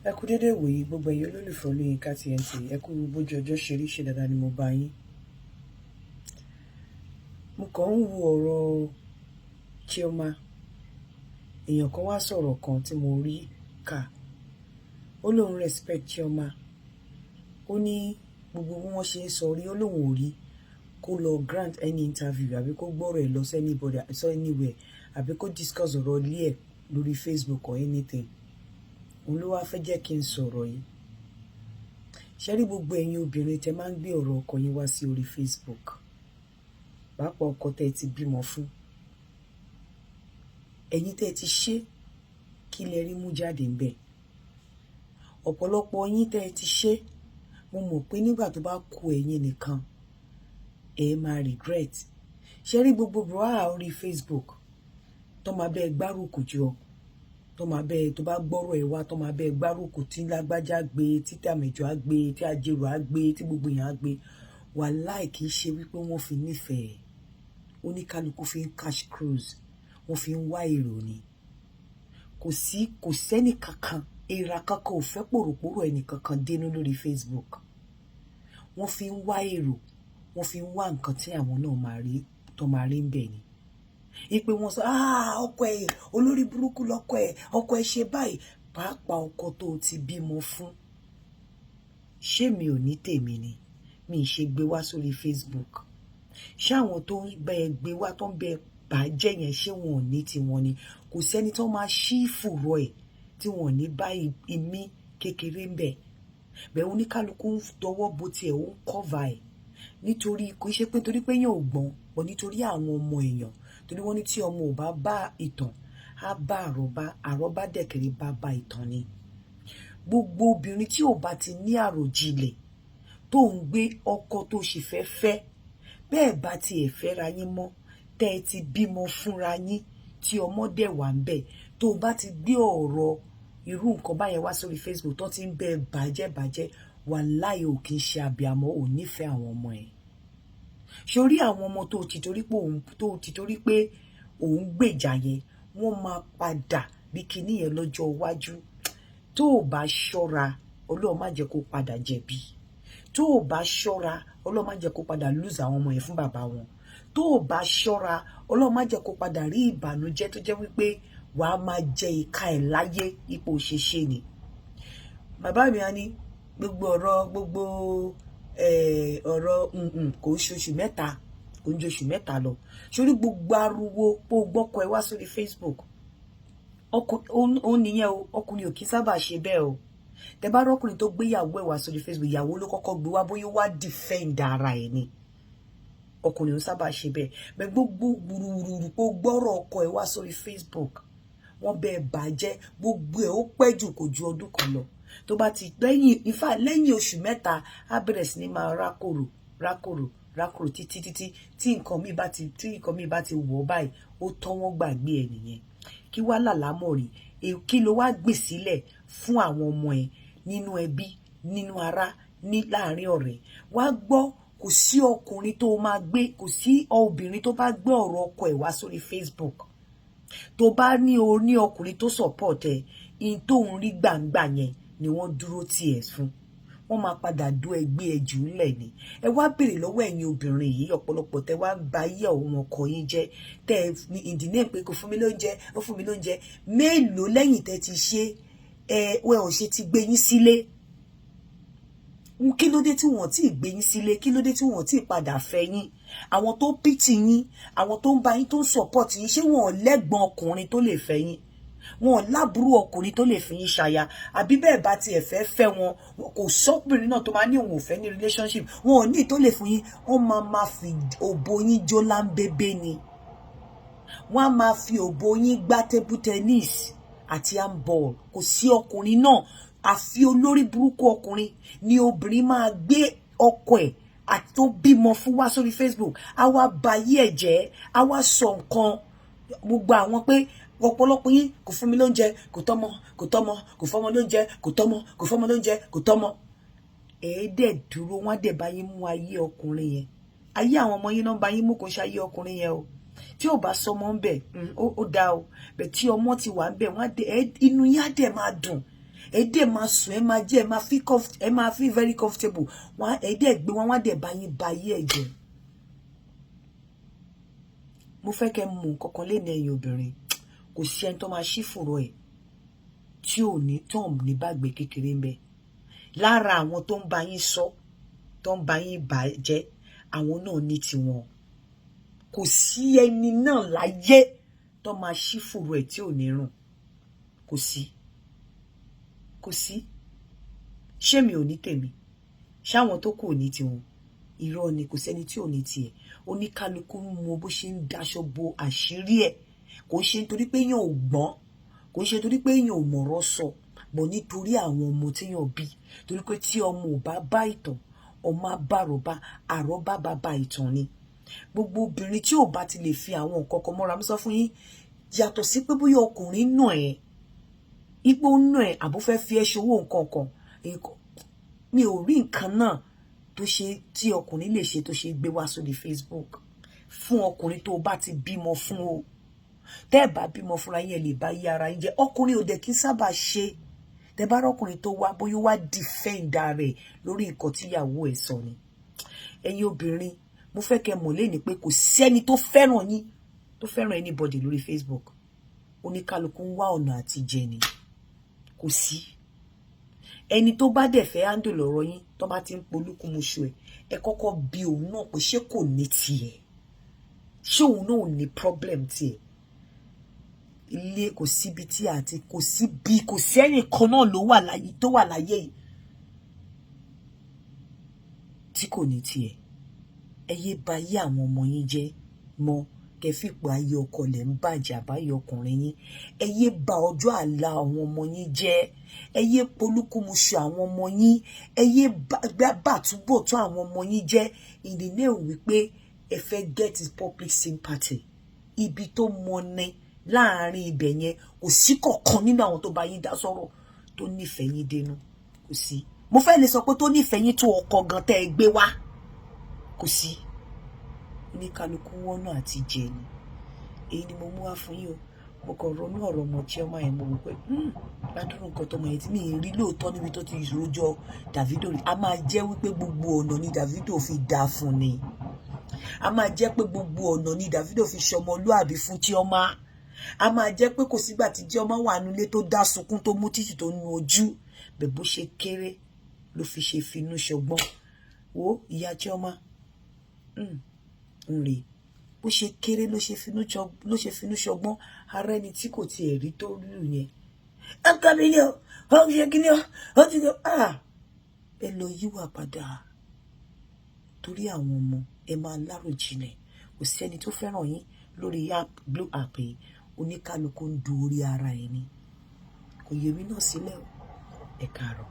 Ẹ kú dédé ìwòyí, gbogbo ẹ̀yin olólùfẹ́ Olóyinka TNT. Ẹ kú bójú ọjọ́ ṣe rí. Ṣe dáadáa ni mo bá yín? Mo kàn ń wo ọ̀rọ̀ Chioma. Èèyàn kan wá sọ̀rọ̀ kan tí mo rí kà. Ó lóun respect Chioma. Ó ní gbogbo bí wọ́n ṣe ń sọ rí, ó lóun ò rí kó lọ grant any interview àbí kó gbọ́rọ̀ ẹ̀ lọ sí anybody, sọ anywhere, àbí kó discuss ọ̀rọ̀ ilé ẹ̀ lórí Facebook or anything. Òun ló wá fẹ́ jẹ́ kí n sọ̀rọ̀ yìí. Ṣe rí, gbogbo ẹ̀yin obìnrin tẹ máa ń gbé ọ̀rọ̀ ọkọ yín wá sí orí Facebook, pàápàá ọkọ tẹ́ ẹ ti bímọ fún, ẹ̀yin tẹ́ ẹ ti ṣe, kí lẹ rí mú jáde ńbẹ̀? Ọ̀pọ̀lọpọ̀ yín tẹ́ ẹ ti ṣe, mo mọ̀ pé nígbà tó bá kú ẹ̀yin nìkan, ẹ máa regret. Ṣe rí, gbogbo brouhaha orí Facebook tó máa bẹ́ẹ̀ gbárùkù jọ, tó máa bẹ́ẹ̀, tó bá gbọ́rọ̀ ẹ̀ wá, tó máa bẹ́ẹ̀ gbárùkù, tí lágbájá gbé, tí tàmẹ̀jọ á gbé, tí ajérò á gbé, tí gbogbo èèyàn á gbé, wàláì, kì í ṣe wípé wọ́n fi nífẹ̀ẹ́. Oníkálukú fi ń catch cruise, wọ́n fi ń wá èrò ni. Kò sí, kò sẹ́nì kankan, èèrà kankan ò fẹ́ pòròpórò ẹnì kankan dénú lórí Facebook. Wọ́n fi ń wá èrò, wọ́n fi ń wá nǹkan tí àwọn náà máa rí, tó máa rí ń bẹ̀ ni. Ìpè wọn sọ, "Ah, ọkọ ẹ, olórí burúkú lọkọ ẹ, ọkọ ẹ ṣe báyìí." Pàápàá ọkọ tó ti bímọ fún, ṣé mi ò ní tèmi ni mi ì ṣe gbé wá sórí Facebook? Ṣé àwọn tó ń bẹ gbé wá, tó ń bẹ bàjẹ́ yẹn, ṣé wọn ò ní tiwọn ni? Kò sẹ́ni tó máa ṣí fùrọ̀ ẹ̀ tí wọn ò ní bá imí kékeré ń bẹ̀. Bẹ́ẹ̀ oníkálukú ń tọwọ́ bo tiẹ̀, ó ń cover ẹ̀, nítorí kò ṣe pé torí pé èèyàn ò gbọ́n bọ̀, nítorí àwọn ọmọ èèyàn, torí wọ́n ní tí ọmọ ò bá bá ìtàn, á bá àròbá. Àròbá dẹ̀kẹ̀rẹ̀ bá bá ìtàn ni. Gbogbo obìnrin tí ò bá ti ní àròjinlẹ̀, tó ń gbé ọkọ tó sì fẹ́ fẹ́, bẹ́ẹ̀ bá tiẹ̀ fẹ́ra yín mọ́, tẹ́ ẹ ti bímọ fúnra yín, tí ọmọ dẹ̀ wà ń bẹ̀, tó bá ti gbé ọ̀rọ̀ irú nǹkan báyẹn wá sórí Facebook, tó ti ń bẹ bàjẹ́ bàjẹ́, wàláhì, ò kì í ṣe àbíamọ, ò nífẹ̀ẹ́ àwọn ọmọ ẹ̀. Sórí àwọn ọmọ tó ti torí pé òun, tó ti torí pé òun gbèjà yẹn, wọ́n máa padà bí kinní yẹn lọ́jọ́ iwájú. Tó o bá ṣọ́ra, Ọlọ́run má jẹ́ kó padà jẹ̀bi. Tó o bá ṣọ́ra, Ọlọ́run má jẹ́ kó padà lose àwọn ọmọ yẹn fún bàbá wọn. Tó o bá ṣọ́ra, Ọlọ́run má jẹ́ kó padà rí ìbànújẹ́ tó jẹ́ wípé wàá máa jẹ ìka ẹ̀ láyé ipò ṣeṣe ni. Bàbá mi á ní gbogbo ọ̀rọ̀, gbogbo ọ̀rọ̀ kò ń ṣoṣù 3, kò ń ṣoṣù 3 lọ. Sórí gbogbo ariwo pé o gbọ́kọ ẹ wá sórí Facebook, òun nìyẹn o. Ọkùnrin ò kí sábà ṣe bẹ́ẹ̀ o. Tẹ bá rọ́kùnrin tó gbéyàwó ẹ̀ wá sórí Facebook, ìyàwó ló kọ́kọ́ gbé wá, bóyá wá defend ara ẹ̀ ni. Ọkùnrin ò sábà ṣe bẹ́ẹ̀. Bẹ́ẹ̀ gbogbo gbùrùrù pé o gbọ́rọ̀ ọkọ ẹ̀ wá sórí Facebook, wọ́n bẹ́ẹ̀ bàjẹ́, gbogbo ẹ̀, ó pẹ́ jù, kò ju ọdún kan lọ. Tó bá ti lẹ́yìn ifá, lẹ́yìn oṣù 3, á bẹ̀rẹ̀ sí ní máa rákòrò, rákòrò, rákòrò, títí títí tí nǹkan mi bá ti wọ̀ báyìí, ó tọ́, wọ́n gbàgbé ẹ̀ nìyẹn. Kí wá làlámọ̀ rí? Kí ló wá gbè sílẹ̀ fún àwọn ọmọ ẹ nínú ẹbí, nínú ará, ní láàrin ọ̀rẹ́? Wá gbọ́, kò sí ọkùnrin tó máa gbé, kò sí obìnrin tó bá gbé ọ̀rọ̀ ọkọ ẹ̀ wá sórí Facebook, tó bá ní o ní ọkùnrin tó support ẹ, in tóun rí gbàǹgbà yẹn ni wọ́n dúró tì ẹ́ fún, wọ́n máa padà dó ẹgbẹ́ ẹ jù ńlẹ̀ ni. Ẹ wá béèrè lọ́wọ́ ẹ̀yin obìnrin yìí, ọ̀pọ̀lọpọ̀ tẹ wá ń ba ayé àwọn ọkọ yín jẹ́, tẹ ẹ ní ìdílé pé kò fún mi lóúnjẹ, ó fún mi lóúnjẹ mélòó lẹ́yìn tẹ ti ṣe ẹ wẹ́ ò ṣe ti gbé yín sílé? Kí ló dé tí wọ́n ti gbé yín sílé? Kí ló dé tí wọ́n ti padà fẹ́ yín? Àwọn tó pity yín, àwọn tó ń bá yín, tó ń support yín, ṣé wọn lẹ́gbọ̀n ọkùnrin tó lè fẹ́ yín? Wọn lábúrò ọkùnrin tó lè fi yín ṣaya? Àbí bẹ́ẹ̀ bá tiẹ̀ fẹ́ fẹ́ wọn, kò sọ́kùnrin náà tó máa ní òun ò fẹ́ ní relationship, wọn ò ní tó lè fún yín. Wọ́n máa máa fi òbò yín jó láńbébé ni. Wọ́n á máa fi òbò yín gbá table tennis àti handball. Kò sí ọkùnrin náà, àfi olórí burúkú ọkùnrin ni obìnrin máa gbé ọkọ ẹ̀ àti tó bímọ fún wá sórí Facebook, á wá ba ayé ẹ̀ jẹ́, á wá sọ nǹkan gbogbo àwọn pé ọ̀pọ̀lọpọ̀ yín, kò fún mi lóúnjẹ, kò tọ́mọ, kò tọ́mọ, kò fọ́mọ lóúnjẹ, kò tọ́mọ, kò fọ́mọ lóúnjẹ, kò tọ́mọ. Ẹ̀ẹ́dẹ̀ dúró, wọ́n á dẹ̀ bá yín mú ayé ọkùnrin yẹn. Ayé àwọn ọmọ yín náà bá yín mú, kò ń ṣe ayé ọkùnrin yẹn o. Tí ò bá sọmọ ń bẹ̀, ó dáa o. Bẹ̀ tí ọmọ ti wà ń bẹ̀, wọ́n á dẹ̀ inú yín á dẹ̀ máa dùn. Ẹ dẹ̀ máa sùn, ẹ máa jẹ, ẹ máa feel very comfortable. Wọn ẹ dẹ̀ gbé wọn, wọ́n dẹ̀ bá yín ba ayé ẹ̀ jẹ́. Mo fẹ́ kẹ́ mú nǹkan kan lé ní ẹ̀yin obìnrin: kò sí ẹni tó máa ṣí fùrọ̀ ẹ̀ tí ò ní tán ní bàgbé kékeré ń bẹ lára àwọn tó ń bá yín sọ, tó ń bá yín bà jẹ́. Àwọn náà ní tiwọn. Kò sí ẹni náà láyé tó máa ṣí fùrọ̀ ẹ̀ tí ò ní rùn. Kò sí, kò sí. Ṣé mi ò ní tèmi? Ṣáwọn tó kù ò ní tiwọn? Irọ́ ni. Kò sẹ́ni tí ò ní tiẹ̀. Oníkálukú mọ bó ṣe ń daṣọ bo àṣírí ẹ̀. Kò ṣe nítorí pé èèyàn ò gbọ́n, kò ṣe nítorí pé èèyàn ò mọ̀rọ̀ sọ bọ̀, nítorí àwọn ọmọ téèyàn bí. Torí pé tí ọmọ ò bá bá ìtàn, ọmọ á bá àròbá, àròbá bá bá ìtàn ni. Gbogbo obìnrin tí ò bá ti lè fi àwọn nǹkan kan mọ́ra, mo sọ fún yín, yàtọ̀ sí pé bóyá ọkùnrin nà ẹ́, ipò nà ẹ́, àbó fẹ́ fi ẹ́ ṣòwò nǹkan kan, mi ò rí nǹkan náà tó ṣe tí ọkùnrin lè ṣe tó ṣe gbé wá sórí Facebook. Fún ọkùnrin tó bá ti bímọ fún o, tẹ́ ẹ̀ bá bímọ fúnra yín, ẹ lè bá yí ara yín jẹ́. Ọkùnrin ò dẹ̀ kí sábà ṣe. Tẹ́ bá rọ́kùnrin tó wá, bóyá wá defend rẹ̀ lórí nǹkan tíyàwó ẹ̀ sọ ni. Ẹ̀yin obìnrin, mo fẹ́ kẹ́ mọ̀ lẹ́ni pé kò sẹ́ni tó fẹ́ràn yín, tó fẹ́ràn anybody lórí Facebook. Oníkálukú ń wá ọ̀nà àti jẹ ni. Kò sí ẹni tó bá dẹ̀ fẹ́ handle ọ̀rọ̀ yín. Tó bá ti ń polúkúmuṣu ẹ̀, ẹ kọ́kọ́ bi òun náà pé ṣé kò ní tiẹ̀, ṣé òun náà ò ní problem tiẹ̀. Ilé kò síbi tí àti kò síbi, kò sí ẹnìkan náà ló wà láyé tó wà láyé yìí tí kò ní tiẹ̀. Ẹ yé ba ayé àwọn ọmọ yín jẹ́ mọ́ kẹfìpò ayé ọkọ lẹ̀ ń bàjẹ́ àbáyé ọkùnrin yín. Ẹ yé ba ọjọ́ àlá àwọn ọmọ yín jẹ́. Ẹ yé polúkúmuṣu àwọn ọmọ yín. Ẹ yé bàtúbọ̀ tó àwọn ọmọ yín jẹ́ ìdílé wípé ẹ fẹ́ get public sympathy. Ibi tó mọ ní láàrin ibẹ̀ yẹn, kò sí kọ̀ọ̀kan nínú àwọn tó bá yín dá sọ̀rọ̀ tó nífẹ̀ẹ́ yín dénú. Kò sí. Mo fẹ́ lè sọ pé tó nífẹ̀ẹ́ yín tó ọkọ gan tẹ́ ẹ gbé wá, kò sí. Oníkálukú wọ́nà àti jẹ ni. Èyí ni mo mú wá fún yín o. Mo kàn ronú ọ̀rọ̀ ọmọ Chioma yẹn. Mo rò pé ládùúrú nǹkan tọmọ yẹn tí mi rí lóòótọ́ níbi tó ti rojọ́ Davido rí, a máa jẹ́ wípé gbogbo ọ̀nà ni Davido fi dáa fún ni. A máa jẹ́ pé gbogbo ọ̀nà ni Davido fi ṣọmọlúàbí fún Chioma. A máa jẹ́ pé kò sígbà tí Chioma wà nílé tó dá sunkún, tó mú títì tó nu ojú bẹ̀. Bó ṣe kéré ló fi ṣe finú ṣọgbọ́n wo ìyá Chioma ń rè. Bó ṣe kéré ló ṣe finú ṣọgbọ́n. Ara ẹni tí kò tiẹ̀ rí tó lù yẹn, ẹ mi ni o, ó ṣe kí ni o, ó ti lọ. Ẹ lọ yíwà padà torí àwọn ọmọ. Ẹ máa láròjinlẹ̀. Kò sí ẹni tó fẹ́ràn yín lórí app blue app yìí. Oníkálukú ń du orí ara ẹ̀ ni. Kò yẹ mí náà sílẹ̀ o. Ẹ káàárọ̀.